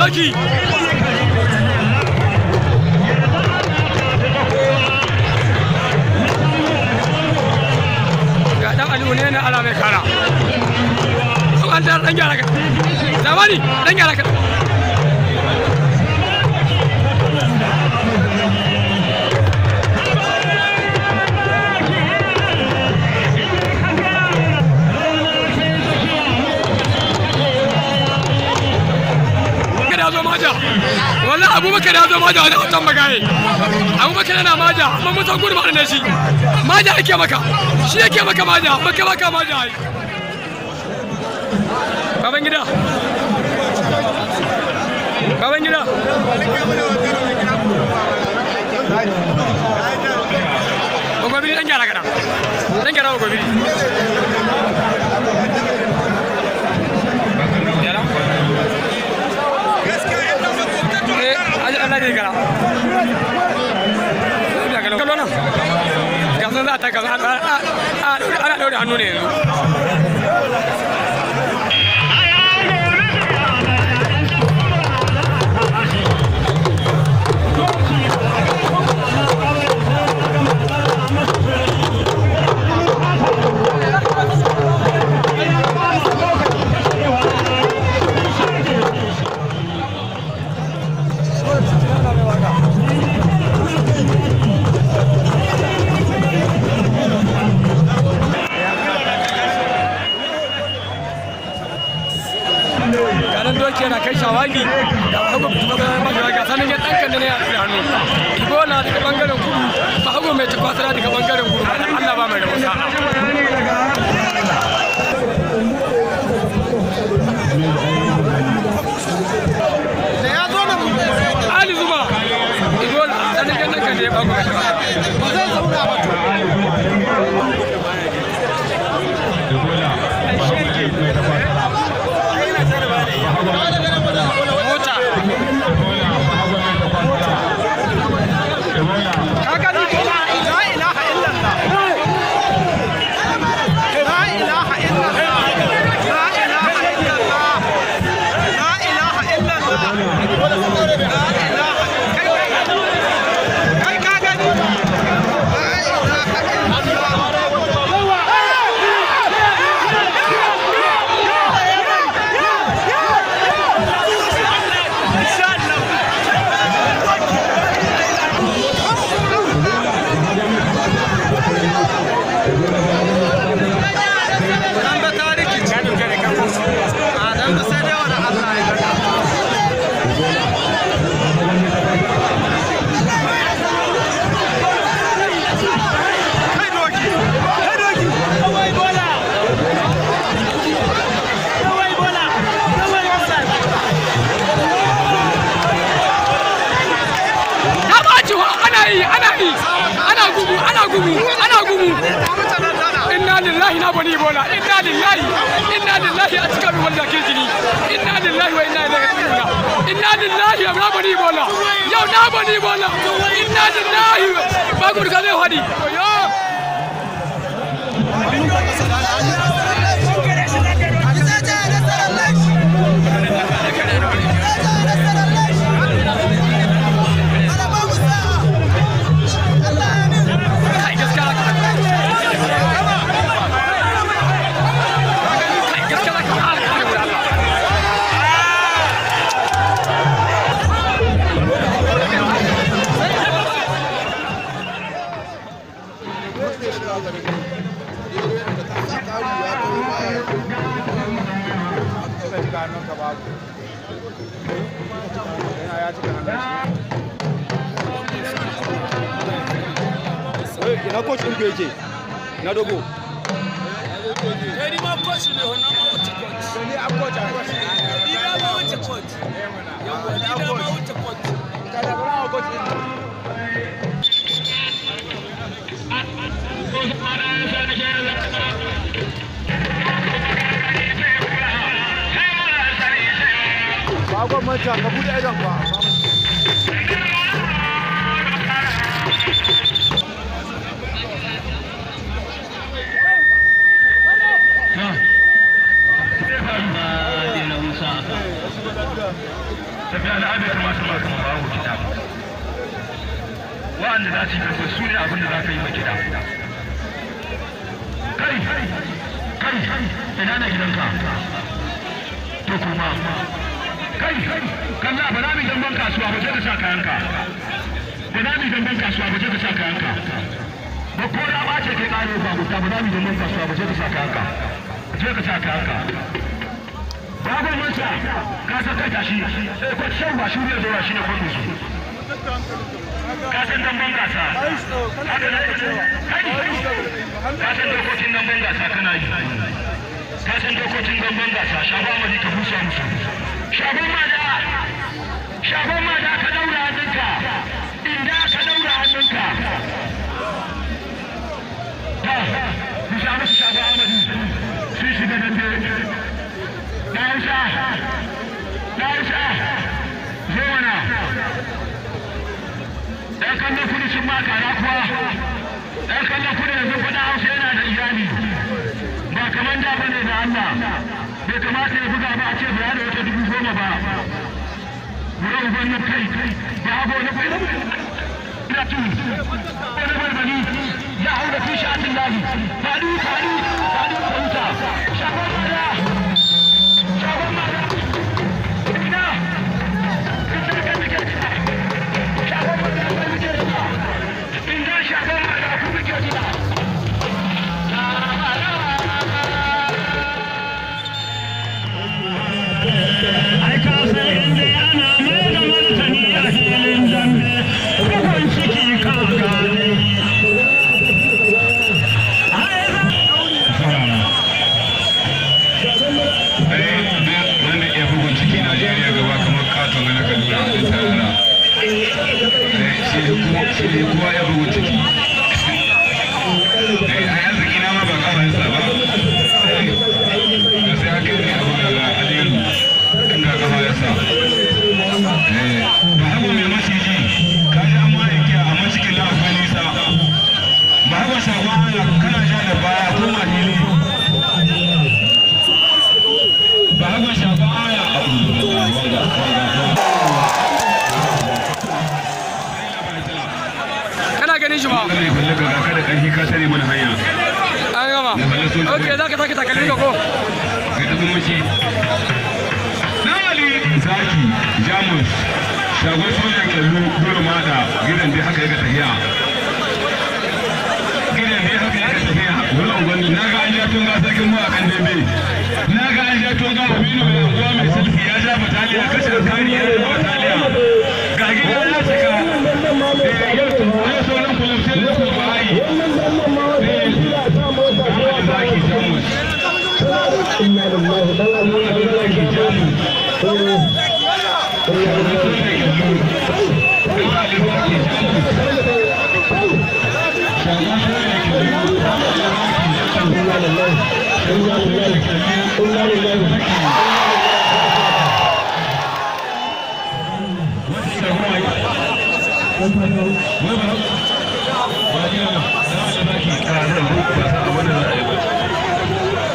Doki. Ga dan Aliyu ne na ala mai kara. An dan gyara ka. Zamani dan gyara ka. Ya zo maja wallahi Abubakar ya zo maja wajen autan magaye. Abubakar yana maja amma mun san gudu ne shi maja yake maka, shi yake maka maja, maka maka maja ai. Baban gida, baban gida, Ogobiri dan gyara kada, dan gyara Ogobiri. Allah ne gara. Kallo nan. Gasan za ta gasa ana daure hannu ne yanzu. Ganin doki yana kai shawagi ga Bahago ga sanin ya ɗan kan ne ya ɗaure hannu. Ibola daga bangaren kudu, Bahago mai takwasara daga bangaren kudu. Allah ba mai rabo sa'a. Ali Zuma, Ibola sanin ya ɗan kan ne ya bago mai takwasara. Ba zai zauna ba to. Ana gugu, ana gugu, ana gugu. Inna lillahi na bani Ibola, inna lillahi, inna lillahi a cika min wanda ke jini. Inna lillahi wa inna ilaihi raji'un. Inna lillahi na bani Ibola. Yau na bani Ibola. Inna lillahi ba gudu ka zai hadi. Ina coach ɗin ku yake? Na dogo. Ni ma coach ne, wannan ma wuce coach. Ni a coach, a coach. Ni ma wuce coach. Yawwa, ni ma wuce coach. Ka da bara coach ɗin. Ba gwamnati ka bude idon ba. Mai al'abe kamata ma kamar babu kiɗa. Wa'anda za su yi karfi su ne abin da za ka yi ma kiɗa. Kai, kai, ina ne gidanka? To kuma. Kai, kalla ba za mu damban kasuwa ba, je ka sa kayanka. Ba za mu damban kasuwa ba, je ka sa kayanka. Ba ko da ba ce kai kare ba guda, ba za mu damban kasuwa ba, je ka sa kayanka. Je ka sa kayanka. Babu manta, ka san kai tashi. Eh, ko shan ba shi ne zuwa shi ne ko su. Ka san damban gasa. Haka ne. Kai, ka san dokokin damban gasa kana yi. Ka san dokokin damban gasa, shafa amadi ka busa musu. Shagon mada, shagon mada ka daura hannunka, inda ka daura hannunka. Ta, busa musu shagon amadi, sun shiga dambe. Dausa, Dausa, zo mana. Ɗan kallon kudi sun maka kuwa, ɗan kallon kudi yanzu faɗa Hausa yana da iyali. Ba kamar da bane da Allah. Bai kamata ya buga ba a ce ba da wata 10,000 ba. Wura uban na kai, ba hago na kai. Ina tu, wani barbani ya hau da tushe atin lahi. Faɗi, faɗi, faɗi, wuta. Shagon mada, shagon mada. Ina, ina kan muke jira. Shagon mada kan muke jira. Inda shagon mada ku muke jira. Ai ka san inda ana mai da martani a filin dambe, bugun ciki ka gane. Wanda ya bugun ciki Najeriya gaba kamar katon na Kaduna a tarara. Shi ne kowa ya bugun ciki. Ai arziki na ma ba kafa ba. Da sai aka yi abu da aliyu. Inda kafa ya sa. Ba hagu mai maciji, ka ji an ware kiya amma cikin na akwai nisa. Ba hagu shagon hanya kana sha da baya ko mahili. Ba hagu shagon hanya a Kana ganin shi ba? Mai balle ga ka da ƙarfi ka tare mana hanya. An gama. Okay, za ka sake takalmi ka ko? Ga tafi mace. Zaki, Jamus, shagon sojan kyallu, guru mada, gidan dai haka yaka tafiya. Gidan dai haka yaka tafiya. Wani unguwanni, na ga an ja tunga sarkin mawakan dambe. Na ga an ja tunga Aminu mai unguwa mai sulfi ya ja bataliya, kashe kari ya ja bataliya. Ga gidan ya cika. Yau sauran kulum sai da kuma ayi. Ahmadu Zaki, Jamus. Ahmadu Zaki, Jamus.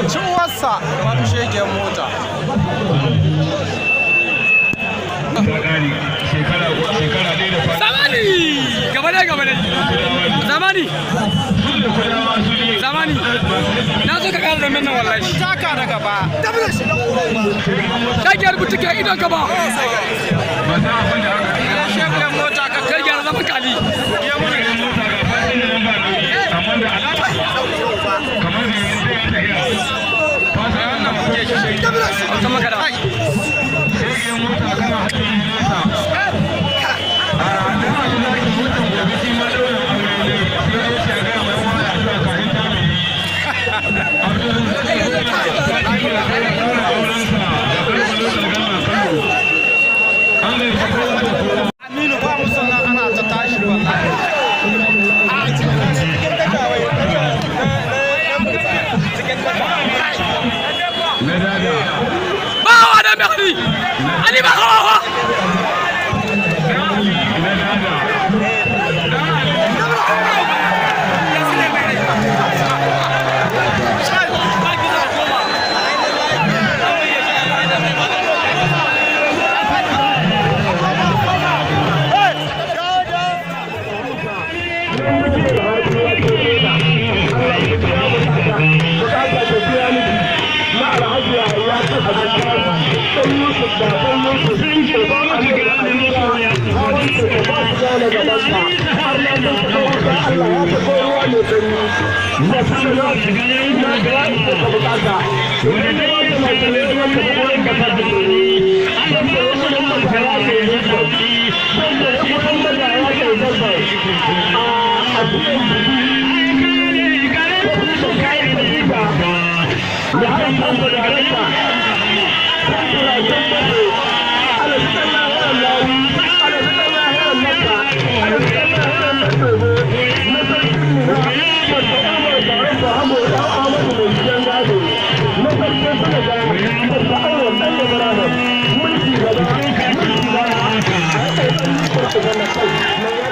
Ciwarsa wani shegen mota. Zamani! Gaba dai gaba dai. Zamani! Zamani! Na so ka ƙara da nan wallahi. Taka da gaba. Shagiyar butike idon ka ba. Shegen mota ka Kai gyara zaman kali. Hausa maka da. Aminu ba mu sannan ana ta tashi wallahi. A cikin tasha wai. Cikin tasha. Ba wa da mai Ali. Ali ba hawa ba. Mulki gaba, mulki baya, a yi ƙoƙari